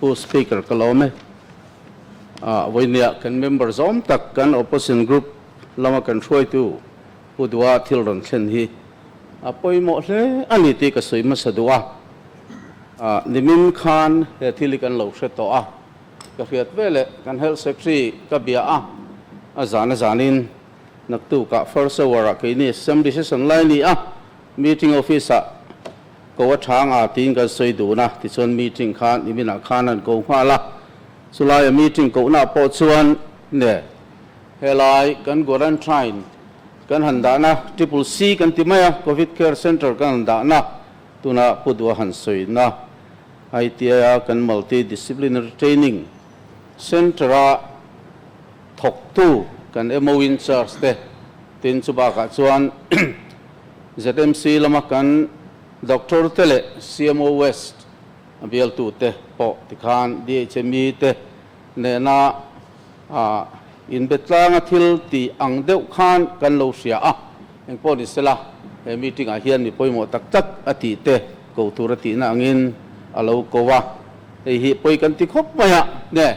Pu Speaker ka lawm e. Vawinia kan member zawm tak kan opposition group lama kan hruaitu Pu Dua thil rawn thlen hi a pawimawh hle a ni tih ka sawi hmasa duh a. Nimin khan he thil hi kan lo hre tawh a, ka hriat veleh kan Health Secretary ka bia a, a zan a zanin naktukah first hour ah keini Assembly session lai a ni a, meeting office ah ko a tha nga tiin kan sawi dun a, tichuan meeting kha niminah khan an ko nghal a, chulaia meeting kohna pawh chuan ne helai kan quarantine kan han dahna triple C kan ti mai a, Covid Care Centre kan han dahna tuna Pu Dua han sawina ITI-a kan Multi Disciplinary Training Centre-a thawktu kan MO in charge te tin chu bakah chuan ZMC lama kan Doctor te leh CMO West a bialtu te pawh tikhan DHME te nena inbetlanga thil tih ang deuh khan kan lo hria a, engpawh ni sela he meeting ah hian mi pawimawh tak tak a tih te ko tur a tihna angin a lo ko a, hei hi pawi kan ti khawp mai a, nge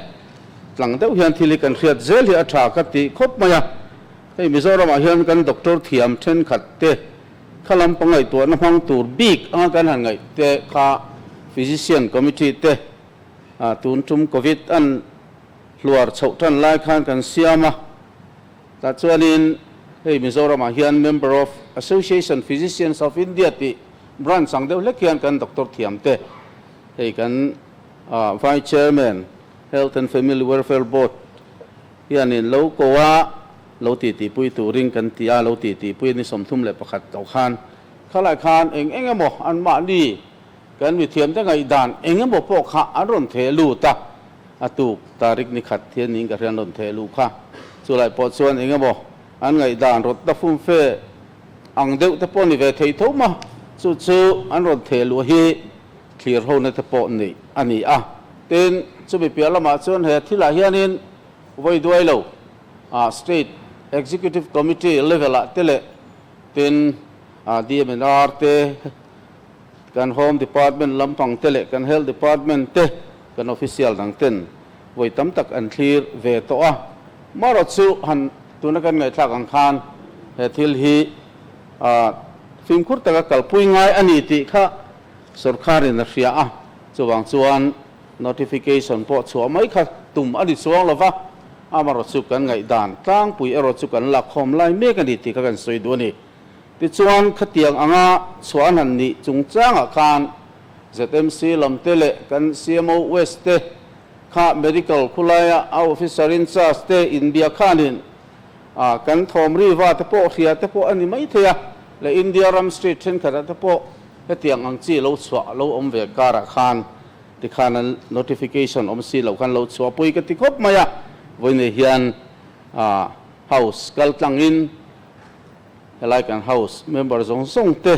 tlang deuh hian thil hi kan hriat zel hi a tha ka ti khawp mai a, hei Mizoram ah hian kan doctor thiam thenkhat te Kha lam pangaihtuahna hmang tur bik anga kan han ngaih te kha Physician Committee te tun tum Covid an hluar chhoh tan lai khan kan siam a. Tah chuanin hei Mizoramah hian Member of Association Physicians of India tih branch ang deuh hlek hian kan doctor thiam te hei kan Vice Chairman Health and Family Welfare Board hianin lo ko a, lo ti tihpui turin kan ti a, lo ti tihpui ni 31 tawh khan khalai khan eng eng emaw anmahni kan mithiamte ngaihdan eng emaw pawh kha an rawn theh lut a, a tuk tarik ni khat hian niin ka hria an rawn theh luh kha. Chulai pawh chuan eng emaw an ngaihdan rawtna fumfe ang deuh te pawh ni ve thei tho ma, chu chu an rawn theh luh hi thlir hona te pawh neih a ni a. Tin, chumi piah lamah chuan he thilah hianin vawi duai lo State Executive Committee level ah te leh tin DMNR te, kan Home Department lampang te leh kan Health Department te kan official dang ten vawi tam tak an thlir ve tawh a. Marawh chu han tuna kan ngaihthlak ang khan he thil hi fimkhur taka kalpui ngai a ni tih kha sorkarin a hria a, chuvang chuan Notification pawh chhuah mai kha tum a ni chuang lo va, amarawh chu kan ngaihdan tlangpui erawh chu kan lakkhawm lai mek a ni tih kha kan sawi duh a ni. Tichuan, khatiang anga chhuah an han nih chungchangah khan ZMC lamte leh kan CMO West te kha Medical khulaia a Officer in charge te inbia khanin kan thawm riva te pawh hria te pawh a ni maithei a, leh India ram state thenkhatah te pawh hetiang ang chi lo chhuah lo awm ve karah khan Tikhan an notification awm si loh khan lo chhuahpui ka ti khawp mai a, vawiin hian House kal tlangin helai kan House member zawng zawng te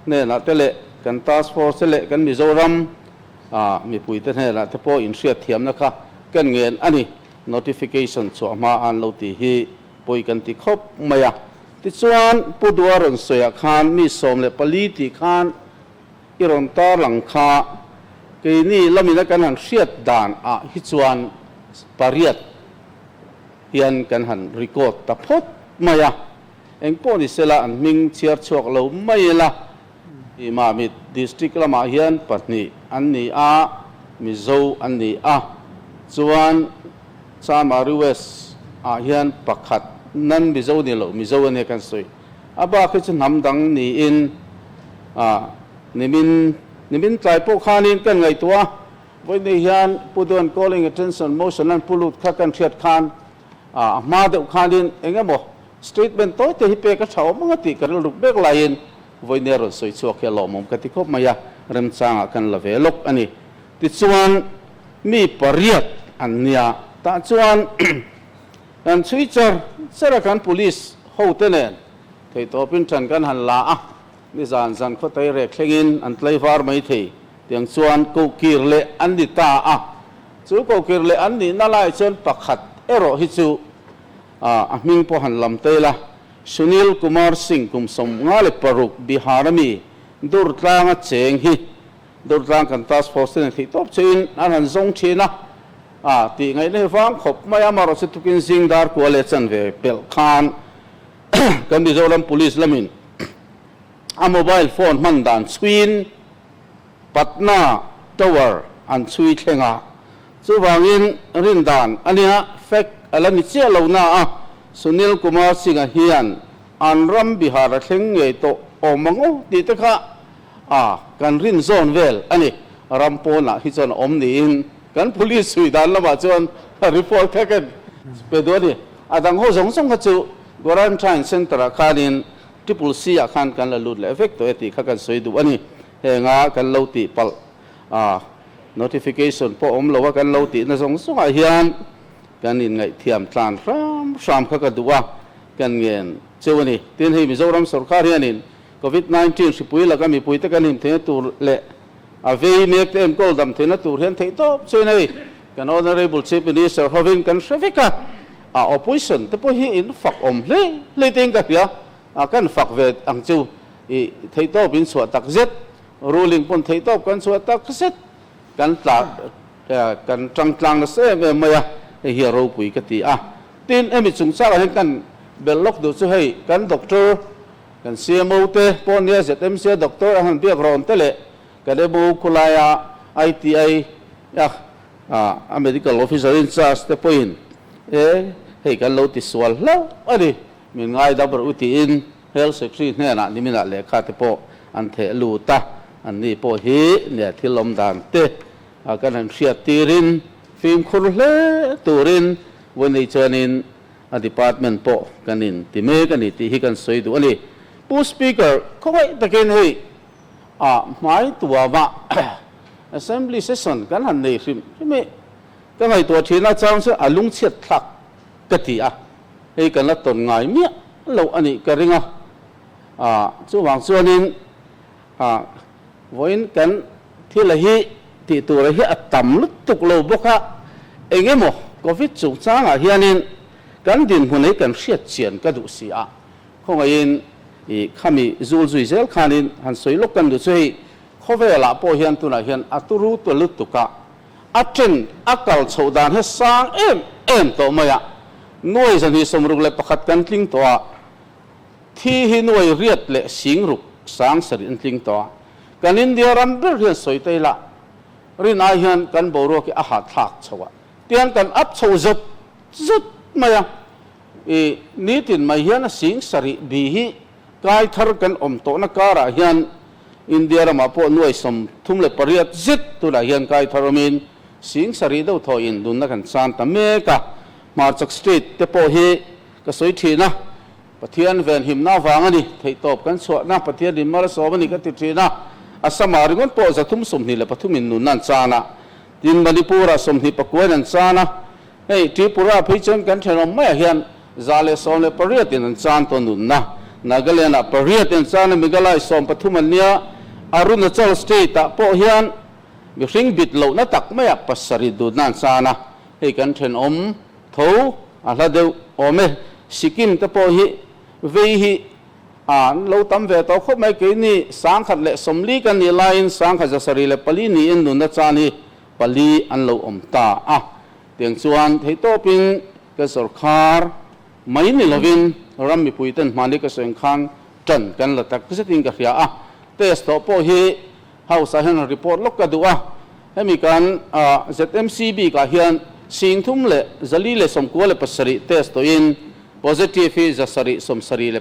hnenah te leh kan task force te leh kan Mizoram mipui te hnenah te pawh inhriatthiamna kha kan ngen a ni. Notification chhuah hma an lo tih hi pawi kan ti khawp mai a. Tichuan Pu Dua rawn sawiah khan mi 14 tih khan I rawn tarlang kha keini lamina kan han hriat dan ah hi chuan pariat hian kan han record ta phawt mai a, engpawh ni sela an hming chhiar chhuak lo mai ila. I Mamit District lamah hian pahnih an ni a, Mizo an ni a, chuan Chamari West ah hian pakhat nan Mizo ni lo, Mizo a nia kan sawi. A bak hi chu hnam dang niin nimin nimin tlai pawh khanin kan ngaihtuah a, vawiin hian Pu Duan Calling Attention Motion an pu lut kha kan hriat khan a hma deuh khanin eng emaw statement tawi te hi pek a tha awm ang a tih ka rilruk mek laiin vawiin a rawn sawi chhuak hi a lawmawm ka ti khawp mai a, remchangah kan la ve lawk a ni. Tichuan mi pariat an nia tah chuan Kan chhui char char a kan police ho te nen theihtawpin ṭan kan han la a, nizan zan khawtai rek thlengin an tlaivar mai thei tiang chuan kohkir leh an ni ta a, chu kohkir leh an nihna lai chuan pakhat erawh hi chu a hming pawh han lam tel a, Sunil Kumar Singh kum 56 Bihar ami dur tlanga cheng hi. Durtlang kan task force ten theih tawp che in an han zawng thin a, a tih ngaihna hi vang khawp mai a, amaherawhchu tukin zing dar kua leh chanve pelh khan kan Mizoram Police lamin a mobile phone hman dan chhuiin Patna Tower an chhui thleng a, chuvangin rin dan a nia, fact a la ni chiah lo na a, Sunil Kumar Singh-a hian an ram Bihar a thleng ngei tawh awm ang aw tih te kha a kan rin zawn vel a ni. Ram pawnah hi chuan a awm niin kan police chhui dan lamah chuan report kha kan pe duh a ni. A dang ho zawng zawng kha chu quarantine centre-ah khanin Triple C ah khan kan la lut leh vek tawh e tih kha kan sawi duh a ni. Henga kan lo tih palh a notification pawh awm lo a kan lo tihna zawng zawngah hian kan inngaihthiam tlan hram hram kha ka duh a, kan ngen cheu a ni. Tin, hei Mizoram sorkar hianin Covid 19 hripui laka mipuite kan him theihna tur leh a vei mek te enkawl dam theihna tur hian theih tawp chuan hei kan Honourable Chief Minister hovin kan hre vek a, a opposition te pawh hi in fak awm hle hle te in ka hria a, kan fak ve ang chu i theih tawp in chhuah tak zet, ruling pawn theih tawp kan chhuah tak zet, kan tla kan tang tlang nasa em em mai a, hei hi a ropui ka ti a. Tin, hemi chungchangah hian kan belh lawk duh chu hei kan doctor, kan CMO te pawh nia ZMC a doctor a han biak rawn te leh kan MO khawlaia ITI a a medical officer in charge te pawhin e hei kan lo ti sual hlauh a ni, min ngaidam rawh u tiin Health Secretary hnenah niminah lehkha te pawh an theh lut a, anni pawh hi nia thil awm dan te kan han hriat tirin fimkhur hle turin vawiin chuanin a department pawh kan in ti mek a ni tih hi kan sawi duh a ni. Pu Speaker, khawngaih takin hei a hmai tuamah Assembly session kan han nei hrim hrim i, ka ngaihtuah thin a chang chu a lungchhiat thlak ka ti a, hei kan la tawn ngai miah lo a nih ka ring a, chuvang chuanin vawiin kan thil a hi tih tur a hi a tam lutuk lo bawk a, eng emaw Covid chungchangah hianin kan dinhmun hi kan hriat chian ka duh si a, khawngaihin i khami zul zui zel khanin han sawi lawk kan duh chu hei khawvelah pawh hian tunah hian a turu ta lutuk a, a chen a kal chhoh dan hi sang em em tawh mai a, nuai zahnih 61 kan tling tawh a, thi hi nuai riat leh singruk sang sarih an tling tawh a, kan India ram ber hian sawi ta ila rin ai hian kan boruak hi a hahthlak chho a, tiang kan up chho zut zut mai a, i nitin mai hian a sing sarih bi hi kai thar kan awm tawhna karah hian India ramah pawh nuai 38 zet tunah hian kai thar awmin sing sarih deuh thaw in nunna kan chan ta mek a. Hmarchak State te pawh hi ka sawi thin a, Pathian venhimna avang a ni, theihtawp kan chhuahna Pathian in mar a sawm a ni ka ti thin a. Assam-ah ringawt pawh 323 in nunna an chan a, tin Manipur-ah 29 in an chan a, hei Tripura phei chuan kan thenawm maiah hian 118 in an chan tawh nunna, Nagaland-ah pariat in an chan a, Meghalaya 13 an nia, Arunachal State-ah pawh hian mihring bit lohna tak maiah pasarih dunna an chan a, hei kan thenawm tho a hla deuh awm e. Sikkim te pawh hi vei hi an lo tam ve tawh khawp mai, keini 140 kan nih laiin 1174 niin nunna chan hi pali an lo awm ta a, tiang chuan theihtawpin Ka sawrkhar mai ni lovin ram mipui ten hmani ka sawi ang khan tan kan la tak zetin ka hria a, test tawh pawh hi house ah hian report lawk ka duh a, hemi kan ZMC bik ah hian 3497 test tawhin positive hi 771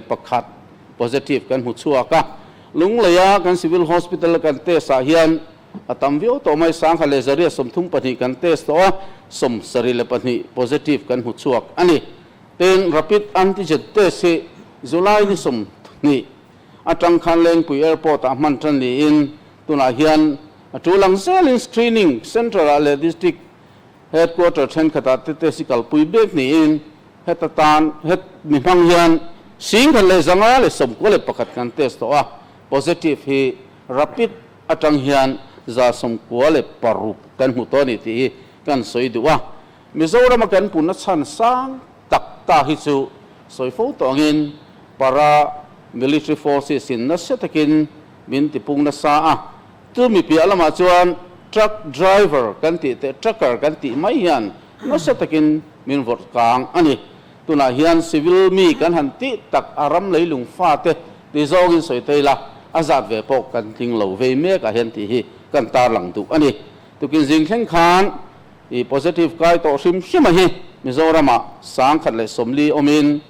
positive kan hmu chhuak a, Lungleia kan civil hospital a kan test ah hian A tam viau tawh mai, 1132 kan test tawh a, 72 positive kan hmu chhuak a ni. Tin, rapid antigen test hi July ni 20 atang khan Lengpui Airport ah hman tan niin tunah hian a tul ang zelin screening centre ah leh district headquarter thenkhatah te test hi kalpui bek niin heta tan het mi hmang hian 1591 kan test tawh a, positive hi rapid atang hian 96 kan hmu tawh a ni tih hi kan sawi duh a. Mizorama kan punna chhan sang tak ta hi chu sawi fo tawh angin para military forces in nasa takin min tipung nasa a. Chu mi piah lamah chuan truck driver kan tih teh trucker kan tih mai hian nasa takin min vawrh kang a ni. Tunah hian civil mi kan han tih tak a ram leilung fate ti zawngin sawi thei la, a zat ve pawh kan tling lo vei mek ah hian tih hi kan tarlang duh a ni. Tukin zing thleng khan i positive kai tawh hrim hrim a hi Mizoramah 140 awmin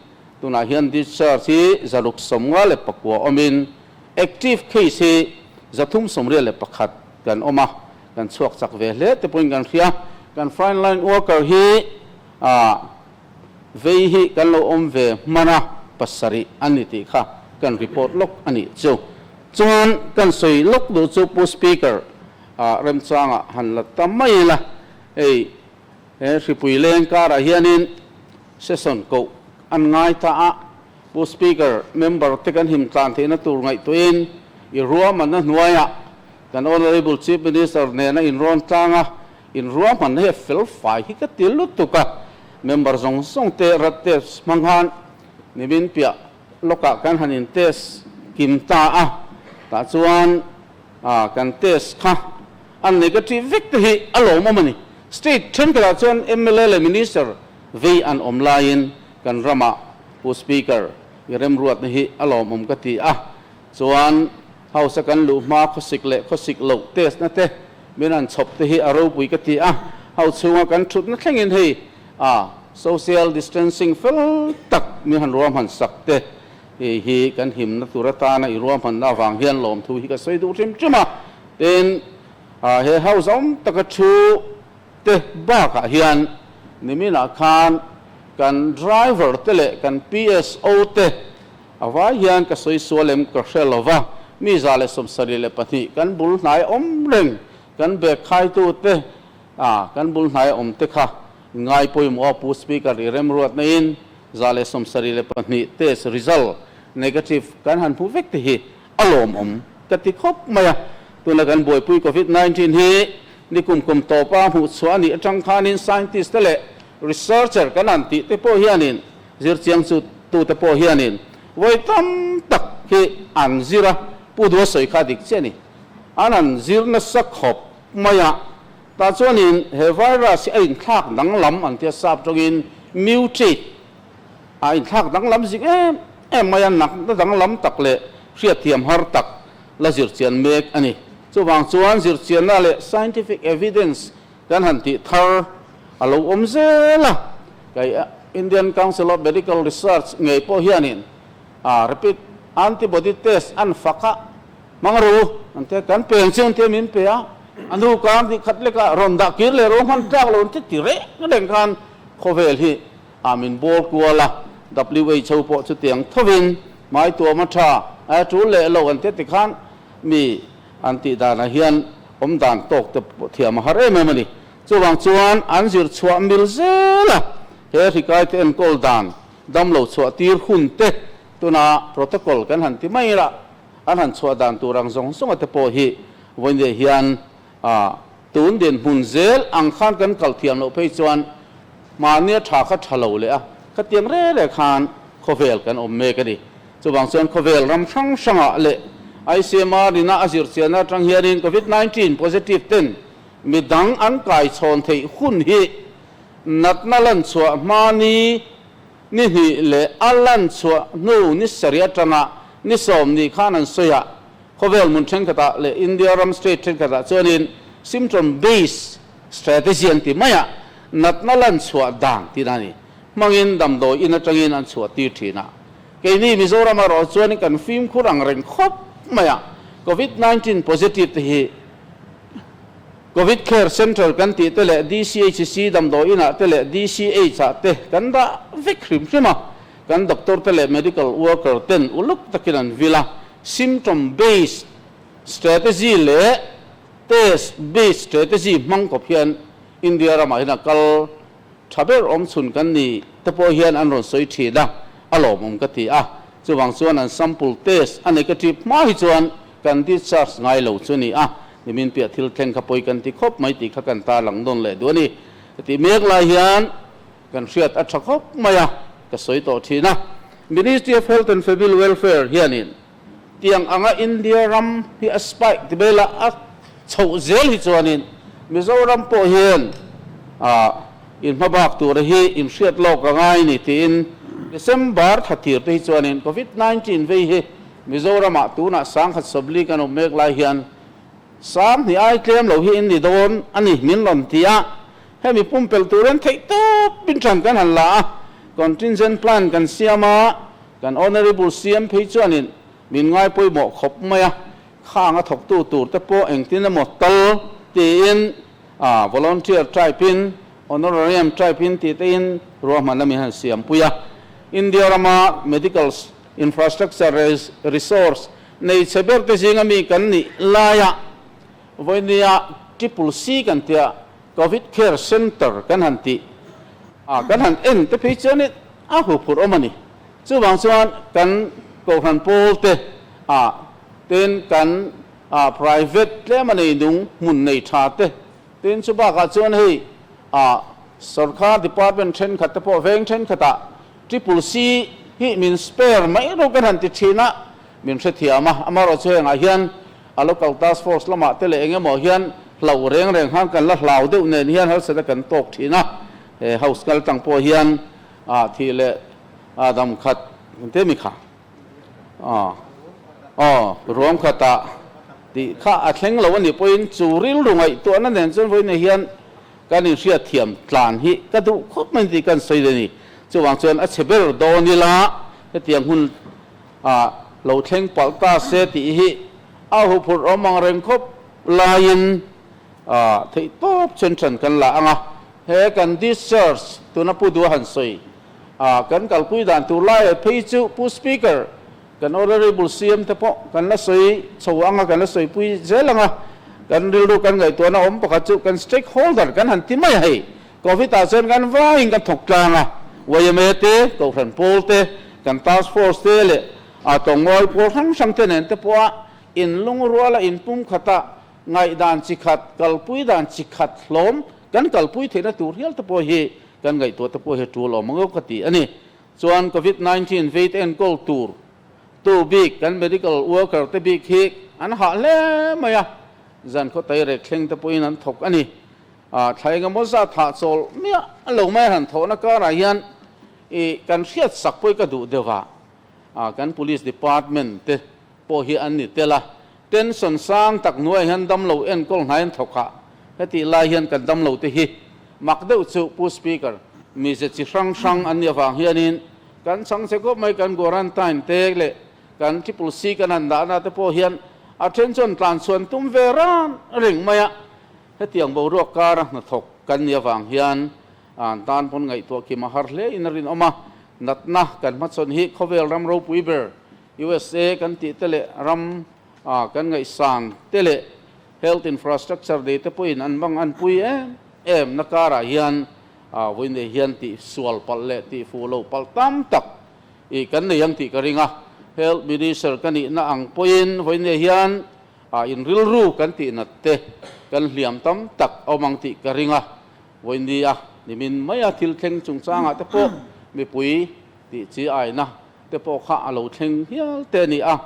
tunah hian discharge hi 659 awmin active case hi 381 kan awm a, kan chhuak chak ve hle te pawhin kan hria. Kan frontline worker hi ah vei hi kan lo awm ve hman a, 7 an ni tih kha kan report lawk a nih chu. Chuan kan sawi lawk duh chu Pu Speaker ah remchangah han la ta mai ila, hei he hripui leng karah hianin session koh an ngai ta a, Pu Speaker, member te kan him tlan theihna tur ngaihtuahin i ruahmanna hnuaiah kan Honourable Chief Minister nena inrawn tlang a, in ruahmanna hi a fel fai hi ka ti lutuk a, member zawng zawng te rat test hmang khan nimin piah lawkah kan han in test kim ta a, tah chuan kan test kha a negative vek te hi a lawmawm a ni. State thenkhatah chuan mla leh Minister vei an awm laiin kan ramah Pu Speaker, i remruatna hi a lawmawm ka ti a, chuan House a kan luh hma khawsik leh khawsik loh test na te min han chhawp te hi a ropui ka ti a, House chhunga kan thutna thlengin hei a social distancing fel tak min han ruahman sak te hei hi kan himna tur atana i ruahmanna avang hian lawmthu hi ka sawi duh hrim hrim a, tin he House awm taka thu te bakah hian niminah khan kan driver te leh kan PSO te a vai hian ka sawi sual em ka hre lo va, mi 172 kan bul hnai awm reng kan bag khaitu te a kan bul hnai awm te kha ngai pawimawh a Pu Speaker i remruat naiin 172 test result negative kan han hmu vek te hi a lawmawm ka ti khawp mai a. Tuna kan buaipui Covid 19 hi ni kum kum tawpa hmuh chhuah a nih atang khanin scientist te leh researcher kan han tih te pawh hianin zirchiang chu tute pawh hianin vawi tam tak hi an zir a, Pu Dua sawi kha dik chiah a ni. An han zir nasa khawp mai a, tah chuanin he virus hi a inthlak danglam an tia sap tawngin mutate a inthlak danglam zik em em mai a, nakna danglam tak leh hriatthiam har tak la zirchian mek a ni. Chuvang chuan zirchianna leh scientific evidence kan han tih thar a lo awm zel a, kei Indian Council of Medical Research ngei pawh hianin a rapid antibody test an fak a, hmang ru an tia, kan peng chiang tia min pe a, a hnu kar hnih khat lekah rawn dah kir leh ro hman tlak lo an ti ti reng reng khan khawvel hi a min bawl kual a, WHO pawh chutiang thovin hmai tuam a tha a tul leh lo an tia tikhan mi an tih danah hian awm dan tawk te pawh thiam a har em em a ni. Chuvang chuan an zir chhuah mil zel a, he hrikai te enkawl dan damlo chhuah tir hun te tuna protocol kan han ti mai la, an han chhuah dan tur ang zawng zawnga te pawh hi vawiin hian a tun dinhmun zel ang khan kan kal thiam loh phei chuan mahnia tha kha tha lo leh a, khatiang reng reng khan khawvel kan awm mek a ni. Chuvang chuan khawvel ram hrang hrangah leh ICMR ina a zirchianna atang hianin Covid 19 positive ten midang an kaichhawn theih hun hi natna lan chhuah hma ni ni hnih leh a lan chhuah hnu ni sarih atanga ni sawm ni khan an sawi a. Khawvel hmun thenkhatah leh India ram state thenkhatah chuanin symptom based strategy an ti mai a, natna lan chhuah dan tih a ni. Hmangin damdawi in atangin an chhuah tir thin a. Keini Mizoram erawh chuanin kan fimkhur ang reng khawp mai a, Covid 19 positive te hi Covid Care Centre kan tih te leh DCHC damdawi inah te leh DCH ah te kan dah vek hrim hrim a, kan doctor te leh medical worker ten uluk takin an vil a, symptom based strategy leh test based strategy hmang kawp hian India ramah hian a kal tha ber awm chhun kan ni te pawh hian an rawn sawi thin a, a lawmawm ka ti a. Chuvang chuan an sample test a negative hma hi chuan kan discharge ngai lo chu a ni a, nimin piah thil thleng kha pawi kan ti khawp mai tih kha kan tarlang nawn leh duh a ni. Tih mek lai hian kan hriat a tha khawp mai a, ka sawi tawh thin a. Ministry of Health and Family Welfare hianin tiang anga India ram hi a spike ti vel a, a. chhoh zel hi chuanin Mizoram pawh hian in hmabak tura hi in hriat lawk a ngai ni tiin December thla tir te hi chuanin Covid 19 vei hi Mizoramah tunah 1040 kan awm mek lai hian 2000 ai tlem lo hi in ni dawn a ni min rawn ti a, hemi pumpelh turin theihtawp in ṭan kan han la a, contingent plan kan siam a, kan Honourable CM phei chuanin min ngai pawimawh khawp mai a, khang a thawktu tur te pawh engtin emaw tal tiin volunteer type in, honorarium type in tih te in ruahmanna min han siampui a. India rama medical infrastructure resource nei chhe ber te zinga mi kan nih laia vawinia Triple C kan tia Covid Care Centre kan han tih a, kan han en te phei chuanin a huphurh awm a ni. Chuvang chuan kan Kohhran pawl te ah tin kan private tlem a nei nung hmun nei tha te tin chu bakah chuan hei sorkar department thenkhat te pawh veng thenkhatah Triple C hi min spare mai ro kan han ti thin a, min hrethiam a, amaherawhchu hengah hian a local task force lamah te leh eng emaw hian hlauh reng reng khan kan la hlau deuh nen hian harsatna kan tawk thin a, he house kal tang pawh hian thih leh dam khat te mi kha aw ruam khatah tih kha a thleng lo a nih pawhin chu rilru ngaihtuahna nen chuan vawiin hian kan inhriatthiam tlan hi ka duh khawp mai tih kan sawi a ni. Chuvang chuan a chhe ber dawn ila hetiang hun ah lo thleng palh ta se tih hi a huphurh awm ang reng khawp laiin theih tawp chen ṭhan kan la ang a. He kan discharge tuna Pu Dua han sawi a kan kalpui dan tur lai phei chu Pu Speaker kan Honourable CM te pawh kan la sawi chho ang a, kan la sawipui zel ang a, kan rilru kan ngaihtuahna awm pakhat chu kan stakeholder kan han ti mai a hei Covid ah chuan kan vaiin kan thawk tlang a, yma te, Kohhran pawl te, kan task force te leh a tawngnawi pawl hrang hrang te nen te pawha inlungruala inpumkhata ngaihdan chi khat, kalpui dan chi khat hlawm kan kalpui theihna tur hial te pawh hi kan ngaihtuah te pawh hi a tul awm ang ka ti a ni. Chuan Covid 19 veit enkawl tur tu bik kan medical worker te bik hi an hah hle mai a, zan khaw tairek thleng te pawhin an thawk a ni. Thla engemaw zat hah chawl miah lo mai han thawhna karah hian i kan hriat sak pawh hi ka duh deuh a, kan police department te pawh hi an ni tel a, tension sang tak hnuaiah hian damlo enkawl hnai an thawk a, hetih lai hian kan damlo te hi mak deuh chu Pu Speaker, mize chi hrang hrang an nih avang hianin kan chhang che khawp mai, kan quarantine te leh kan triple C kan han dahna te pawh hian a then chuan tlan chhuan tum ve ran reng mai a, hetiang boruak kara hnathawk kan nih avang hian an tan pawn ngaihtuah kim a har hle in a rinawm a, natna kan hmachhawn hi khawvel ram ropui ber USA kan tih te leh ram kan ngaihsan te leh health infrastructure nei te pawhin an bang an pui em em na karah hian vawiin hian tih sual palh leh tih fuh loh palh tam tak i kan nei ang tih ka ring a. Health Minister ka nihna ang pawhin vawiin hian in rilru kan tih nat te kan hliam tam tak awm ang tih ka ring a. Vawiin nia nimin maia thil thleng chungchangah te pawh mipui tih chi aina te pawh kha a lo thleng hial te a ni a,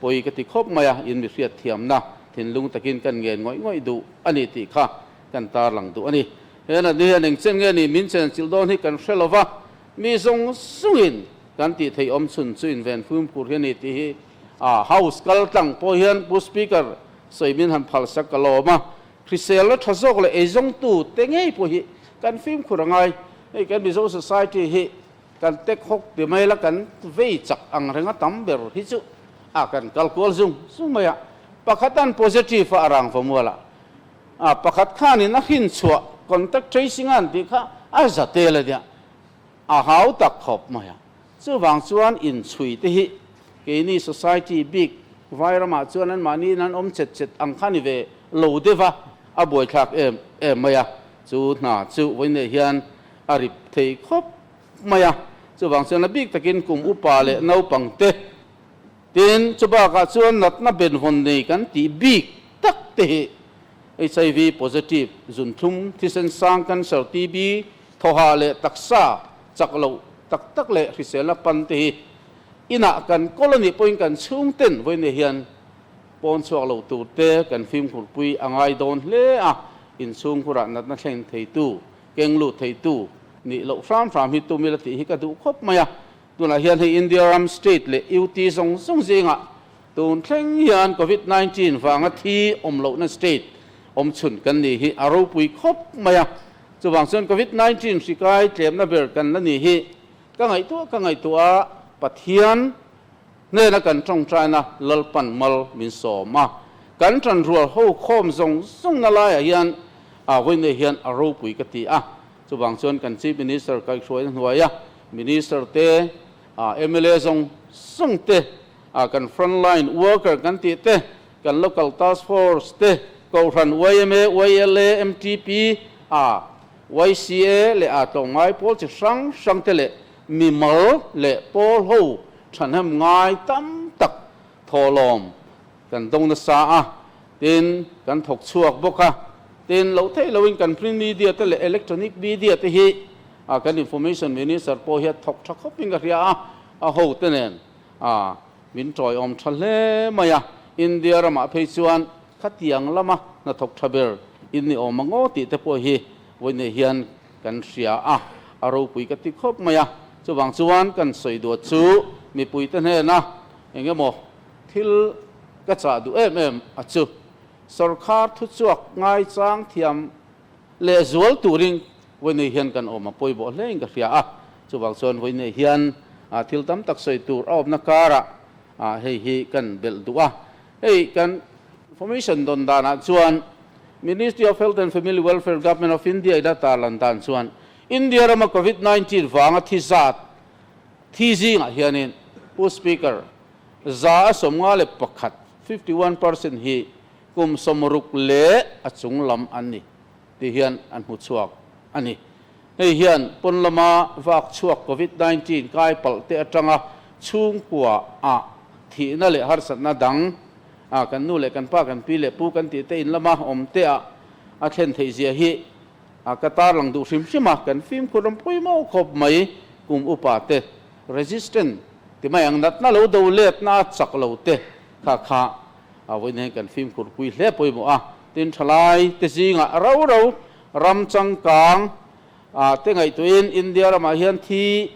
pawi ka ti khawp mai a, in mi hriat thiamna thinlung takin kan ngen ngawih ngawih duh a ni tih kha kan tarlang duh a ni. He natna hian engchen nge ni min chenchilh dawn hi kan hre lo va, mi zawng zawngin kan tih theih awm chhun chu inven fimkhur hi a ni tih hi a House kal tlang pawh hian Pu Speaker sawi min han phalsak ka lawm a, hriselna tha zawk leh eizawngtu te ngei pawh hi kan fimkhur a ngai. Hei kan Mizo society hi Kan tek hawk ti mai la kan vei chak ang reng a tam ber hi chu a kan kal kual zung zung mai a, pakhat an positive a a rang va mual a, a pakhat khanin a hrin chhuah contact tracing a an tih kha a za tel a nia, a hau tak khawp mai a, chuvang chuan inchhui te hi keini society bik vai ramah chuan anmahni in an awm chet chet ang kha ni ve lo deuh a, a buaithlak em em mai a, chu hna chu vawiin hian a rip thei khawp mai a, chuvang chuan a bik takin kum upa leh naupang te tin chubakah chuan natna benvawn nei kan tih bik tak te hi HIV positive, zunthlum, thisen sang, cancer, TB, thawhah leh taksa chak loh tak tak leh hriselna pan te hi inah kan kawl a nih pawhin kan chhungten vawiin hian. Pawn chhuak lo tur te kan fimkhur pui a ngai dawn hle a, inchhungkhurah natna thleng theitu, keng lut theitu nih loh hram hram hi tum ila tih hi ka duh khawp mai a. Tunah hian hei India ram state leh UT zawng zawng zingah tun thleng hian Covid 19 vanga thi awm lohna state awm chhun kan nih hi a ropui khawp mai a. Chuvang chuan Covid 19 hri kai tlemna ber kan la nih hi ka ngaihtuah ka ngaihtuah a, Pathian hnena kan tawngtaina Lalpan mal min sawm a, kan tanrual ho khawm zawng zawngna laiah hian a vawiinei hian a ropui ka ti a. Chuvang chuan kan Chief Minister kaihhruaina hnuaia Minister te, mla zawng zawng te, kan frontline worker kan tih te, kan local task force te, Kohhran yma, YLA, MTP, a YCA leh a tlawmngai pawl chi hrang hrang te leh mimal leh pawl ho thahnem ngai tam tak thawhlawm kan dawng nasa a, tin kan thawk chhuak bawk a, tin loh theih loin kan print media te leh electronic media te hi a kan information minister pawh hi a thawk tha khawp in ka hria a, a ho te nen a min tawiawm tha hle mai a, India ramah phei chuan khatiang lama hnathawk tha ber in ni awm ang aw tih te pawh hi vawiinei hian kan hria a, a ropui ka ti khawp mai a, chuvang chuan kan sawi duat chu mipuite hnena eng emaw thil ka chah duh em em a chu sawrkhar thuchhuak ngaichang thiam leh zual turin vawiinei hian kan awm a pawimawh hle in ka hria a, chuvang chuan vawiinei hian thil tam tak sawi tur a awmna karah hei hi kan belh duh a, hei kan information dawn danah chuan Ministry of Health and Family Welfare Government of India ina tarlan dan chuan India rama Covid 19 vanga thi zat thi zingah hianin Pu Speaker 151, 51%, hi kum 60 leh a chung lam an ni tih hian an hmu chhuak a ni. Hei hian pawn lama vak chhuak Covid 19 kai palh te atanga chhungkua ah thihna leh harsatna dang a kan nu leh kan pa kan pi leh pu kan tih te in lama awm te ah a thlen theih zia hi a ka tarlang duh hrim hrim a, kan fimkhur ram pawimawh khawp mai kum upa te resistant ti mai ang natna lo do letna a chak lo te kha kha a vawiin hian kan fimkhur pui hle pawimawh a, tin thalai te zingah ro ro ram changkang ah te ngaihtuahin India ramah hian thi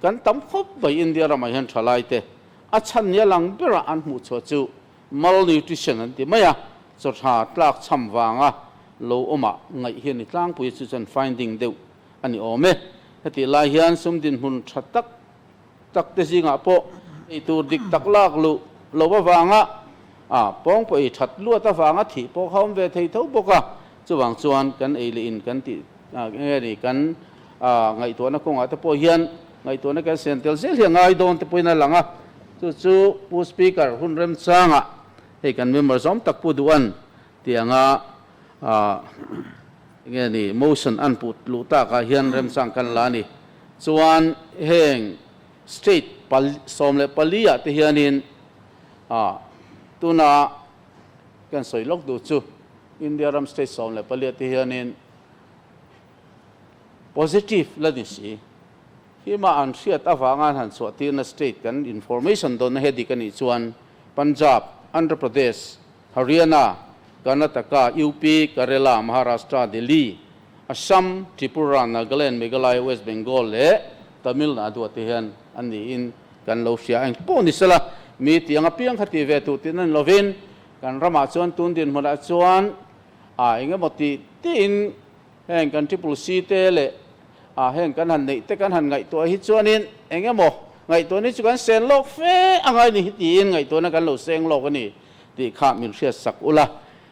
kan tam khawp mai India ramah hian thalai te a chhan nia lang berah an hmuh chhuah chu malnutrition an ti mai a, chaw tha tlak chham vanga lo awmah ngaih hi a ni tlangpui chu chuan finding deuh a ni awm e. Hetih lai hian sum dinhmun tha tak tak te zingah pawh ei tur dik tak lak luh loh avanga a pawng pawh ei that luat avanga thih pawh kha awm ve thei tho bawk a, chuvang chuan kan ei leh in kan tih nge ni kan ngaihtuahna kawngah te pawh hian ngaihtuahna kan sen tel zel hi a ngai dawn te pawhin a lang a, chu chu Pu Speaker hun remchangah hei kan member zawm tak Pu Duhan tianga Enge ni motion an put luh takah hian remchang kan la a ni. Chuan heng state 14 ah te hianin tuna kan sawi lawk duh chu India ram state 14 ah te hianin positive la ni si. Hima an hriat avanga an han chhuah tirna state kan information dawnna he dik a nih chuan Punjab, Andhra Pradesh, Haryana, Karnataka, UP, Kerala, Maharashtra, Delhi, Assam, Tripura, Nagaland, Meghalaya, West Bengal leh Tamil Nadu ah te hian an niin kan lo hria. Eng pawh ni sela, mi tiang apiang kha ti ve tur tihna ni lovin kan ramah chuan tun dinhmunah chuan a eng emaw tih tiin heng kan Triple C te leh a heng kan han neih te kan han ngaihtuah hi chuanin eng emaw ngaihtuahna hi chu kan sen lawk fe a ngai ni hi tiin ngaihtuahna kan lo seng lawk a ni tih kha min hriat sak ula.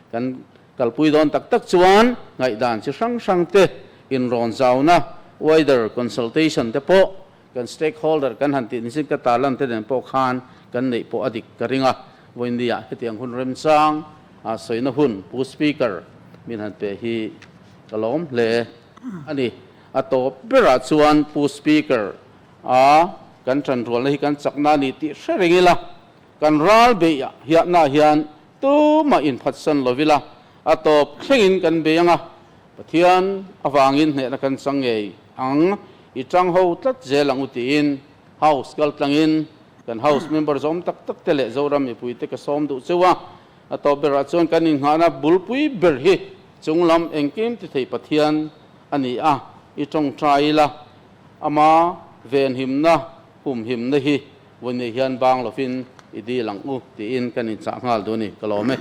Kan kalpui dawn tak tak chuan ngaihdan chi hrang hrang te inrawn zauna, wider consultation, te pawh kan stakeholder kan han tih nisin ka tarlan te nen pawh khan kan neih pawh a dik ka ring a. Vawiinniah hetiang hun remchang a sawina hun Pu Speaker min han pe hi ka lawm hle a ni. A tawp berah chuan Pu Speaker a kan tanrualna hi kan chakna a ni tih hre reng ila, kan ral beih hiahna hian tumah inphatsan lo ila, a tawp thlengin kan bei ang a, Pathian avangin hnehna kan chang ngei ang, i tang ho tlat zel ang u tiin House kal tlangin kan House member zawm tak tak te leh Zoram mipuite ka sawm duh cheu a. A tawp berah chuan kan inngahna bulpui ber hi chunglam engkim ti thei Pathian a ni a, i tawngtai ila, ama venhimna, humhimna hi vawiin hian bang lovin i dil ang u tiin kan inchah nghal duh a ni. Ka lawm e.